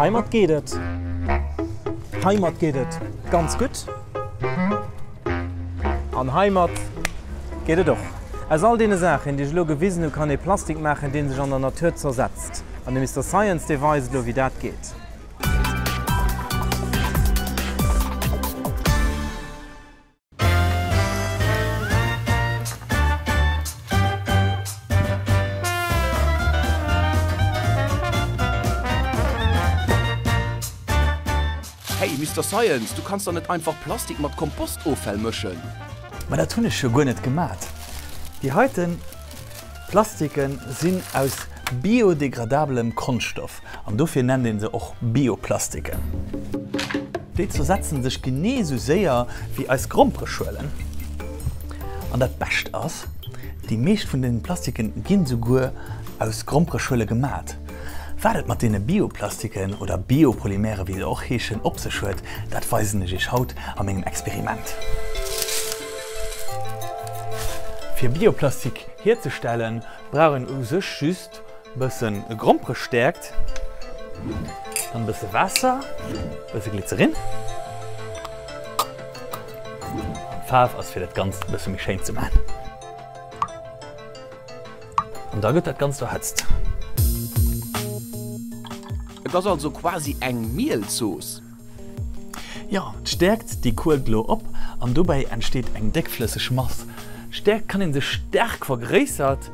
Heimat geet et. Heimat geet et ganz gutt. An heimat geet et och. Aus all deene Saachen, déi ech elo gewisen hu, kann ee Plastik maachen, dee sech an der Natur zersetzt. An de Mister Science, dee weist elo, wéi dat geet. Hey Mister Science, du kanns dach net einfach Plastik mat Kompostoffäll mëschen! Ma dat hunn ech jo guer net gemat. Déi heiten Plastiken sinn aus biodegradabelem Konschtstoff an dofir nennt een se och Bioplastiken. Déi zersetzen sech genee esou séier wéi eis Grompereschuelen. An dat Bescht ass, déi meescht vun den Plastiken ginn souguer aus Grompereschuele gemat. Wat et mat deene Bioplastiken oder Biopolymere wéi se och heeschen op sech huet, dat weisen ech iech haut a mengem Experiment. Fir Bioplastik hierzestellen, brauch een u sech just bëssen Gromperestäerkt, dann bësse Waasser, bësse Glycerin. An d'Faarf ass fir dat Ganzt e bësse méi schéin ze man. An da gëtt dat Ganzt erhëtzt. Et ass also quasi eng Mielzooss. Jo, d'Stäerkt déi kuelt elo op an dobäi entsteet eng déckflësseg Mass. D'Stäerkt kann een sech staark vergréissert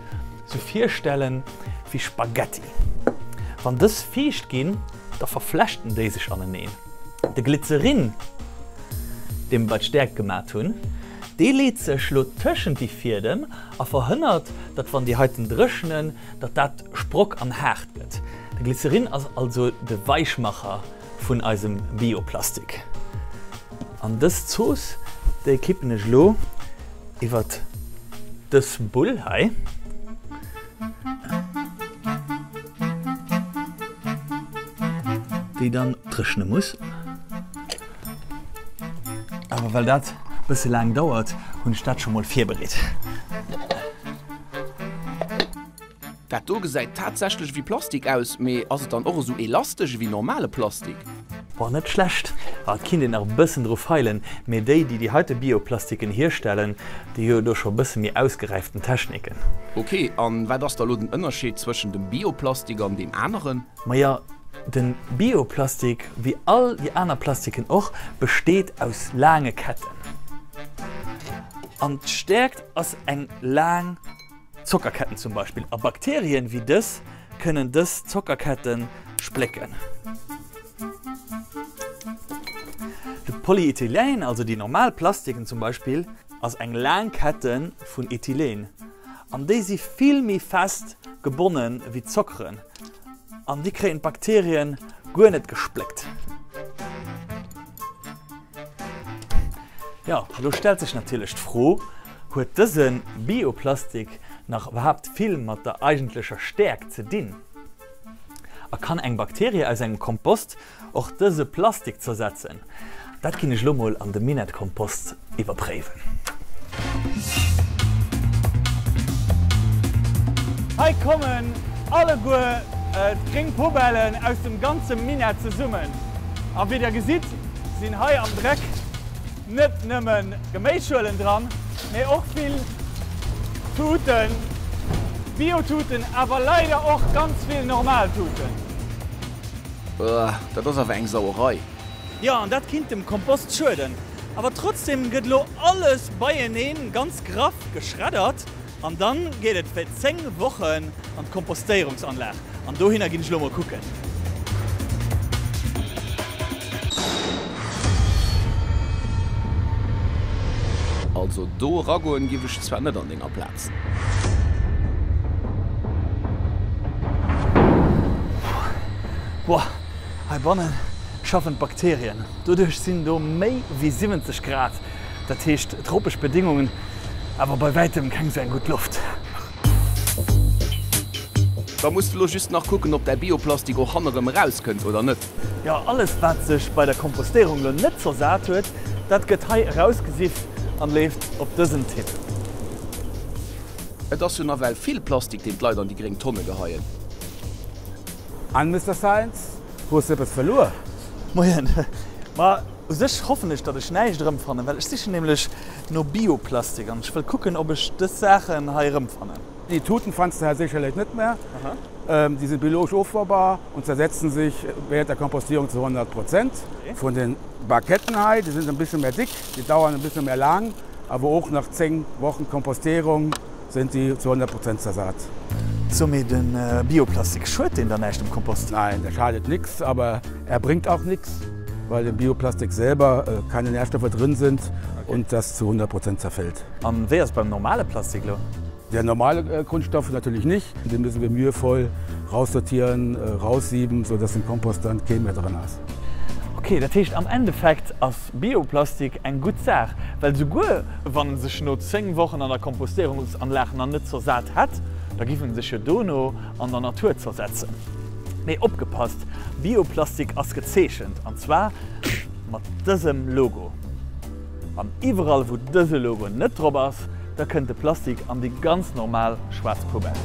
sou virstellen wéi Spaghetti. Wann dës fiicht ginn, da verflechten déi sech aneneen. De Glycerin, dee mer bei d'Stäerkt gemat hunn, dee leet sech lo tëschent déi Fiedem a verhënnert, datt wann déi heiten dréchnen, datt dat sprock an haart gëtt. De Glycerin ass also de Weichmacher vun eisem Bioplastik. An dës Zooss, déi kippen ech elo iwwert dës Bull hei. Déi dann dréchne muss. Awer well dat bësse laang dauert, hunn ech dat scho mol virbereet. Dat do gesäit tatsächlech ewéi Plastik aus, mee ass et dann och esou elastesch ewéi normale Plastik? Boah, net schlecht. Et kinnt een nach e bëssen dru feilen, mee déi, déi déi heite Bioplastiken hierstellen, déi hu jo do scho e bësse méi ausgeräiften Techniken. Ok, an wat ass da lo den Ënnerscheed zwëschen dem Bioplastik an deem aneren? Maja, den Bioplastik, wéi all déi aner Plastiken och, besteet aus laange Ketten. An d'Stäerkt ass eng laang. Zockerketten zum Beispill, a Bakterien wéi dës kënnen dës Zockerkette splécken. De Polyethylen, also déi normal Plastiken zum Beispill, ass eng laang Kette vun Ethylen an déi si vill méi fest gebonne wéi d'Zockeren an déi kréien d'Bakterien guer net gespléckt. Jo, elo stellt sech natierlech d'Fro, Huet dëse Bioplastik nach iwwerhaapt vill mat der eigentlecher Stäerkt ze dinn? A kann eng Bakterie aus engem Kompost och dëse Plastik zersetzen? Dat ginn ech elo mol an de Minett-Kompost iwwerpréiwen. Hei kommen alleguer d'gréng Poubellen aus dem ganze Minett zesummen. A wéi der gesitt, sinn hei am Dreck net nëmme Geméisschuelen dran, mee och vill Tuten, Bio-Tuten, awer leider och ganz vill normal Tuten. Uah, dat ass awer eng Sauerei. Jo, an dat kinnt dem Kompost schueden. Awer trotzdem gëtt elo alles beieneen ganz graff geschreddert an dann geet et fir 10 Wochen an d'Kompostéierungsanlag. An dohinner ginn ech elo mol kucken. Also do eragoen giff ech zwar net an denger Platz. Boah, heibannen schaffen d'Bakterien. Doduerch sinn do méi wéi 70 Grad, dat heescht tropesch Bedingungen, awer bei wäitem keng sou eng gutt Loft. Da muss de lo just nach kucken ob däi Bioplastik och hannerem erauskënnt oder net. Jo, alles wat sech bei der Kompostéierung lo net zersat huet, dat gëtt hei erausgesifft an leeft op dësen Tipp. Et ass jo nawell vill Plastik deen d'Leit an déi gréng Tonne geheien. An Mister Science? Hues de eppes verluer? Moien. Ma u sech hoffen ech, datt ech näischt erëmfannen, well ech sichen nämlech no Bioplastik an ech wëll kucken, ob ech dës Saachen hei erëmfannen. Die Tuten fandst du sicherlich net mehr. Die sind biologisch ofbaubar und zersetzen sich während der Kompostierung zu 100 Prozent. Von den Baketten hei, die sind ein bisschen mehr dick, die dauern ein bisschen mehr lang, aber och nach 10 Wochen Kompostierung sind die zu 100 Prozent zersat. So mee den Bioplastik, schued deen dann näischt dem Kompost? Nein, der schadet nix, aber er bringt auch nix, weil im Bioplastik selber keine Nährstoffe drin sind und das zu 100 Prozent zerfällt. An wéi ass et beim normale Plastik lo? Der normale Kunststoff natürlich nicht, den müssen wir mühevoll raussortieren, raussieben, so dass im Kompost dann keen mehr dran ass. Ok, dat heescht am Endeffekt ass Bioplastik eng gutt Saach, well souguer wann en sech no 10 Wochen an der Kompostéierungsanlag nach net zersat hätt, da giff en sech jo dono an der Natur zersetzen. Mee opgepasst, Bioplastik ass gezeechent an zwar mat dësem Logo. An iwwerall wou dëse Logo net drop ass, da kënnt de Plastik an déi ganz normal schwaarz Poubelle.